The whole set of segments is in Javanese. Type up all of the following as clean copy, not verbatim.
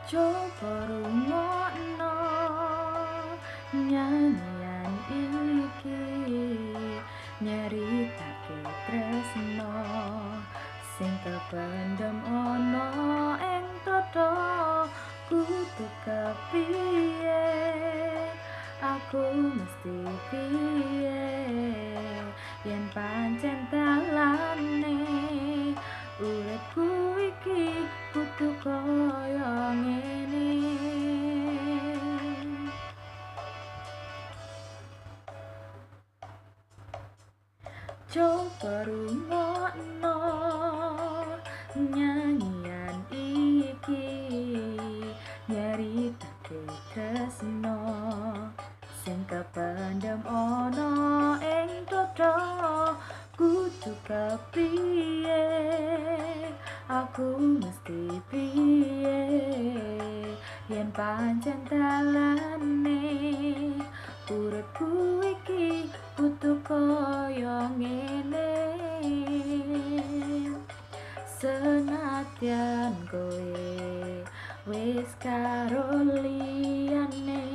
Coba rungokno nyanyian iki, nyeritake tresno sing kependem ana ing dada. Kudu kepiye, aku mesti piye, yen pancen dalane uripku iki kudu kaya ngene. Coba rungokno nyanyian iki, nyeritake tresno sing kependem ana ing dada. Kudu kepiye, aku mesti piye, yen pancen dalane uripku iki kudu kaya ngene. Senadyan kowe wis karo liyane,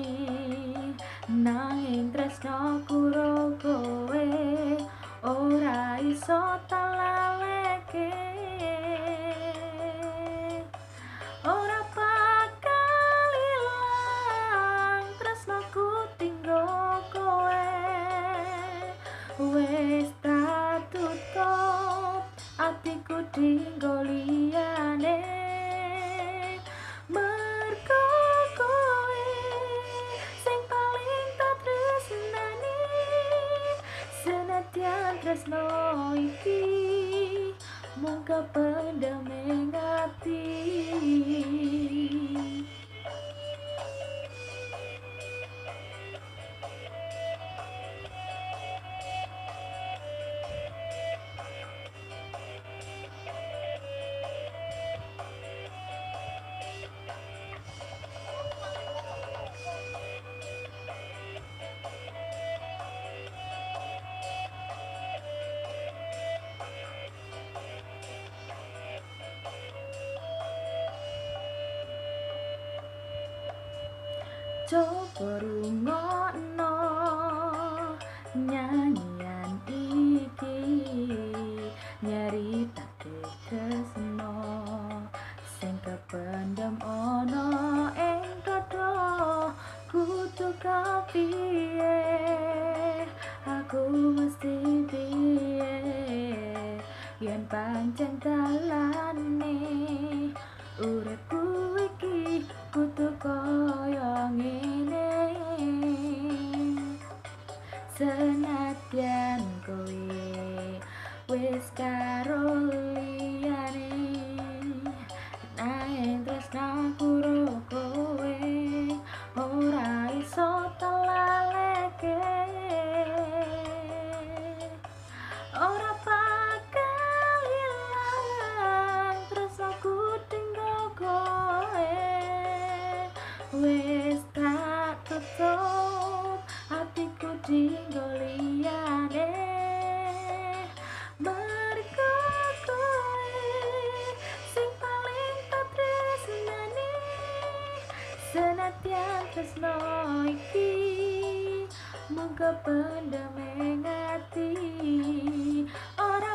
nanging tresnoku ro kowe ora iso talaleke. Ora bakal ilang tresnoku tinggo kowe, wis tak tutup atiku dinggo liyane. Mergo kowe sing paling tak tresnani, senadyan tresno iki mung kependem ing ati. Coba rungokno nyanyian iki, nyeritake tresno sing kependem ana ing dada. Kudu kepiye, aku mesti piye, yen pancen dalane uripku iki kudu kaya ngene. Senadyan kowe wis karo liyane, nanging tresnoku ro kowe ora iso telaleke. Ora bakal ilang tresnoku tinggo kowe, wis tak tutup atiku dinggo liyane. Mergo kowe sing paling tak tresnani, senadyan tresno iki mung kependem ing ati. Ora